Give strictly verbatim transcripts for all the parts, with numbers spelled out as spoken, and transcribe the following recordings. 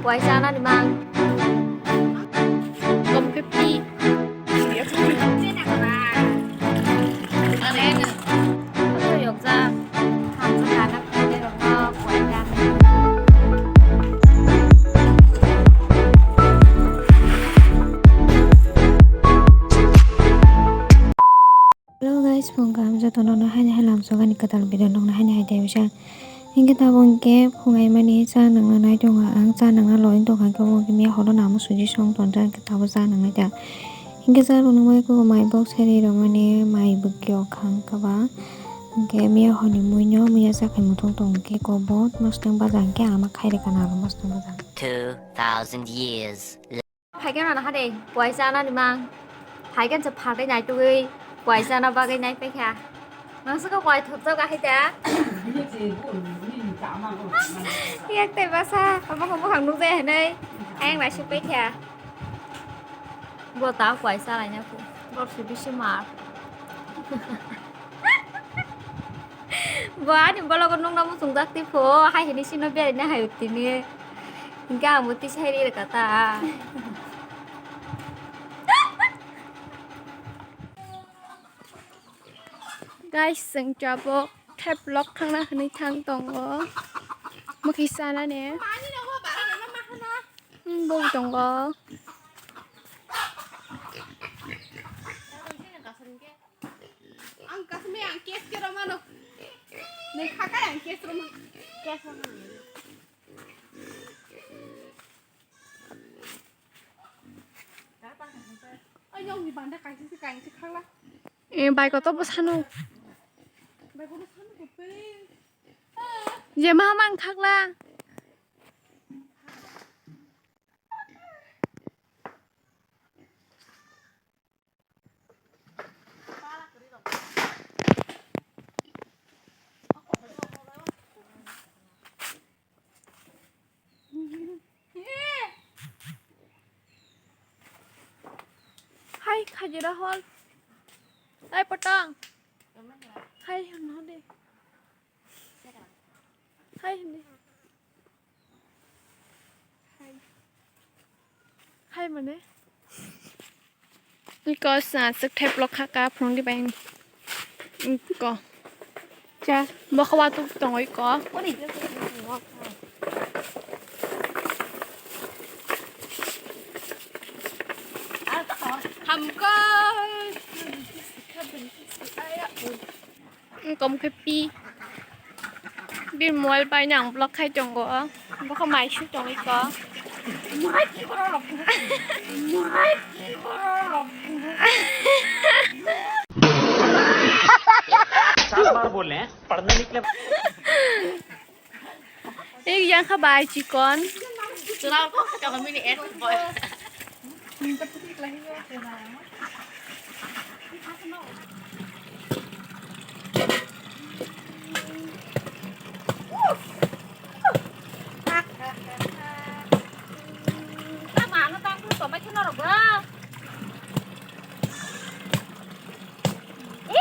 Kuai chanani mang. Kom khe pi. Hello guys, phung kaham jotono no haini hai lamsok ani kwtal video nokna haini hai tei bisa. Hinkhe tabuk hinkhe phung aimani cha nangna nai tongo ang, cha nangna loi tongkha hinkhe bo hinkhe miya horo namo suji song tonjak hinkhe tabuk cha nangnai ta. Hinkhe cha rwnwi mai kugo mai box sari rwmani mai bwkhe o khang kha ba. Hinkhe miya horni muino miya cha khai muthung tong hinkhe ko bo mosnang baja hinkhe ama khai rwkha na abo mosnang baja. Two thousand years. Phaikhe mano hade, kuai chanani mang. Phaikhe se phatai naitugwi kuai chana bagwi naipaikha. Mangsukha kuai thopjak ahai ta. Yak tei basa, omo khe buphang nukjai hinwi ayang naisik paikha. Bo ta kuai chalaina kho. Borok se bisi mar. Bo ani bologo nukna muchungjak tei pho, hai hini sino beraina hai tini. Hinkhe ang bo tisai ri rwkha ta. Guys, chwng tabuk thep lok thangna hwnwi thang tongo. Mwkhwi chanani. Hmm, bo tongo. Ang kasmi ang kes kero mano. Ni khakai ang kes ro mano. Kes ro mano. Ay, nyong ni banda kaisi si kaisi khakla. Eh, bai koto bo sanu. Bai koto sanu ko pe. Je ma mang khakla. Hai, khajira hol. Hai, potong. Hai, hano de. Hai, hano. Hai. Hai mane? Iko sa sik thep lok kha ka phung di bai. Iko. Cha. Bo khawa tu tong iko. Hamko. Kom khe pi. Bini mobile bai nang vlog khai tongo. Bokha mai su tongwi ko. चार बार बोले हैं, पढ़ने निकले। Ek yang kha bai chikon. Chwla ko kha mini ek boy. Tamo ano tang khe tongbai khe norok ba.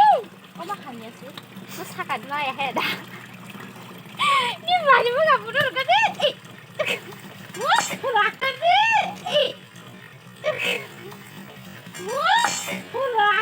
Ei! Omo hamya se. Bo saka dima ya he da. Ni mani mo ga budur ka de. Ei. Mo saka de. Ei. Mo saka.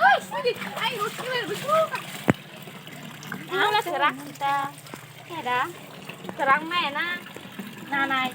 Oi, sini. Ai, rusuh, rusuh. Ano serang kita. Kera, kerang mai na, nanai.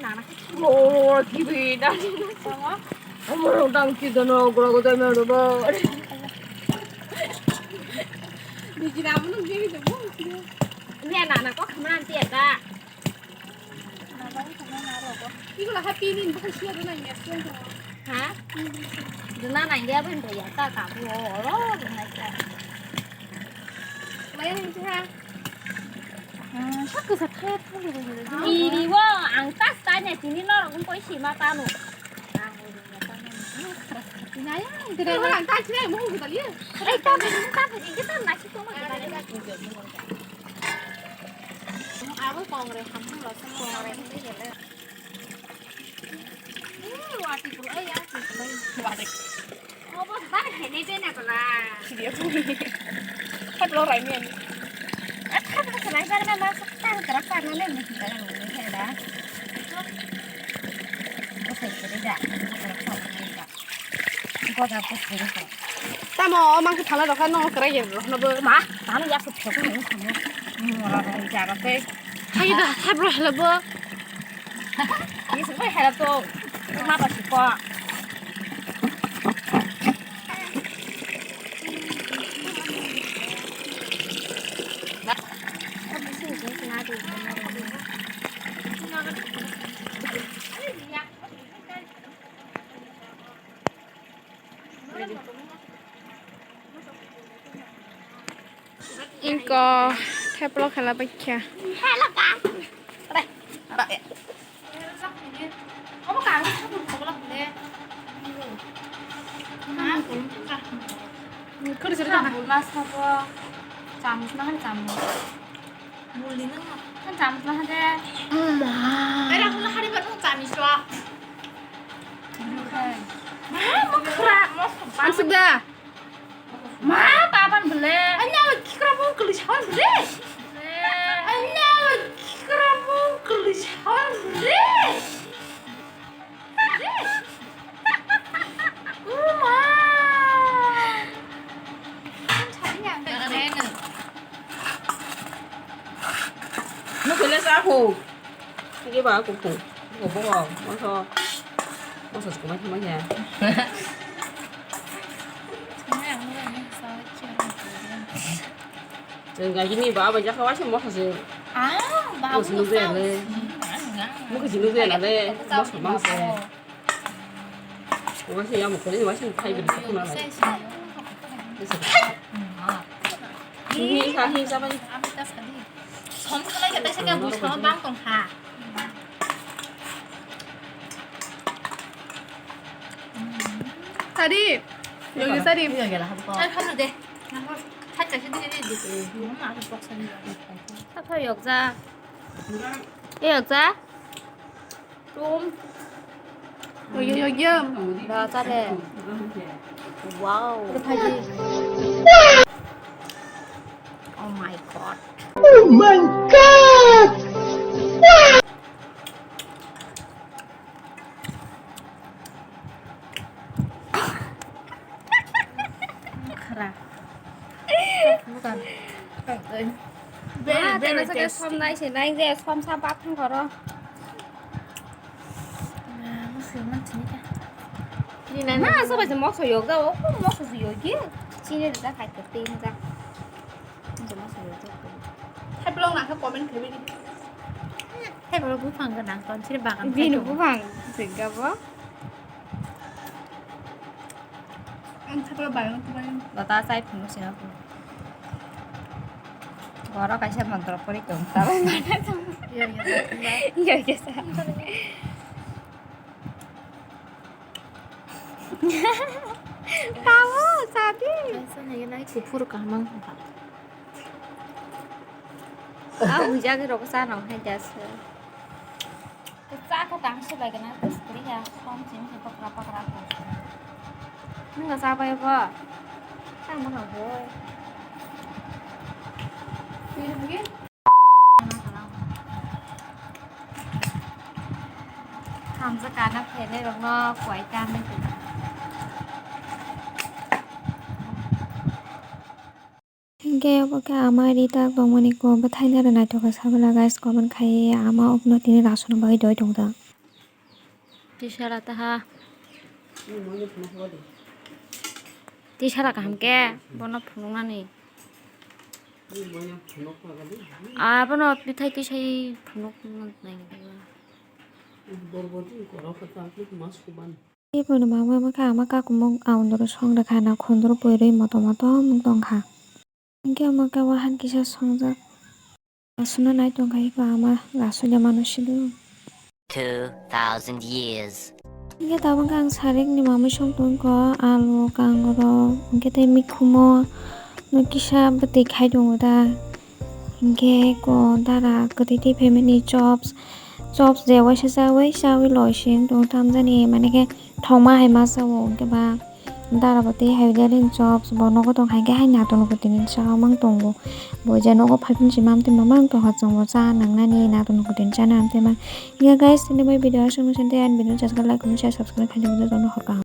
Nana. Oh, kibi na. Sama. Amorok dang kidono gura gura mai roba. Biji na mun biji de bu. Ni nana ko khamran ti eta. Nana ko khamran na roba. Iko la happy ni bu siya dona ni asu. Ha? Dona na ya ben ya ta ta bu oro dona ta. Maya ni ha. Iri wo ang tas tanya sini norok wng koi sima tano. Ang tas nai mo ko tali. Ei ta ni ta ni ke ta na si ko mo ta ni. Abo kongre ham lo kongre ni gele. Wati pro ai ya. Wati. Obo ba hene de na kola. Lo rai men. At kha kha nai jar na ma sa kha kha kha na le ni kha na ni kha da. Ko sai kare da. Ko da ko sai ko. Tamo mang kha thala rokha no kra ye rokno bo. Ma, tamo ya su phok ni kha mo. Mo ra ro ja ra pe. Hai da, hai bro hello bo. Ni su ko hera to. Ma ba su ko. Ingko theplo khela baikha. Khuri suri tong. Bulma sabo chamus na han chamus. Bulli nang han chamus na han de. Era hula hari ba nung chamis ro. Ma, mo khra, mo khra. Ang sudah. Ma, baban bele. Anya, kikra mo kuli sawan bele. Anya, kikra mo kuli sawan bele. Nukule sahu. Sige ba kuku. Kuku bo. Moso. Moso kuma kuma ya. Chwng gaji ni ba bai jakha waisa moso se. Ah, ba moso nukle le. Mukhe si nukle le. Moso mangse. Waisa ya mukhe ni waisa khai bi khuna lai. Hi hi sa hi sa bai. Som khalai kata sa ka bu sa bang tong ha. Sari. Yogi sari. Ai khanu de. Hai ka sidi sidi de. Mama ada box sari. Apa yokja? Yokja? Tum. Yogi yogi. Dah sare. Wow. Oh my god. Oh my god. Khara. Bukan. Very, very tasty. Som nai se nai je som sa bat thang koro. Ma, sobai se moso yog da, o moso se yog ki. Chini da khai te tin da. Moso yog da. Hai blog na comment khe bi. Hai blog buphang gwnang ton sini bagan. Bini buphang sini gabo. Ang thapla bayang tubayang. Lota chai phunuk sina phunuk. Borok kaisa montro pori tong. Iya, iya, iya. Iya, iya, sa. Tahu, sabi. Kaisa nai nai kuphur kaham ang. Ah, hujagi rok sa nang hai jas. Chakha tang se bai gana, tei sri ya, som sini se pakra pakra ko. Nung ga sa bai bo. Tang ma ha boi. Hamsa kana phene rokno kwai ta me. Hingke obo khe ama ri tak tongmani kok bwthaina rw naithok khe sabala guys, comment khai ama okno tini rasu no bagwi doi tongda. Tisara taha. Tisara kaham khe bono phunuknani. Abono bwthai tisai phunuk nai. Tei bono mama wngkha ama kakumung aundoro song rwkha na khundoro pui rwi motom motom wng tongkha. Hingke omo khe wahan kisa songjak. Aswkno nai tongkha iko ama aswk ya mano sido. Two thousand years. Hingke tabuk ang sarik ni mamui song tongkha alu kangrok hingke tei mikhumo no kisa bwtwi khai tongo da. Hingke ko dara kwtwi tei phaimani chops. Chops je waisa chaui chaui loi se wng tong tamjani, mane khe thokma hai ma cha o, hwnkhe ba Darabati hai garing chops bo nogo tong hai khe hai nato nugo tini cha mang tongo. Bo je nogo phai phim si mam twi mamang tong ha chwng bo cha nang nani nato nugo tini cha nang twi mang. Hiya guys, tini bai video aswk no sente and video chajak like, comment, share, subscribe khaina bagwi jotono hor kaham.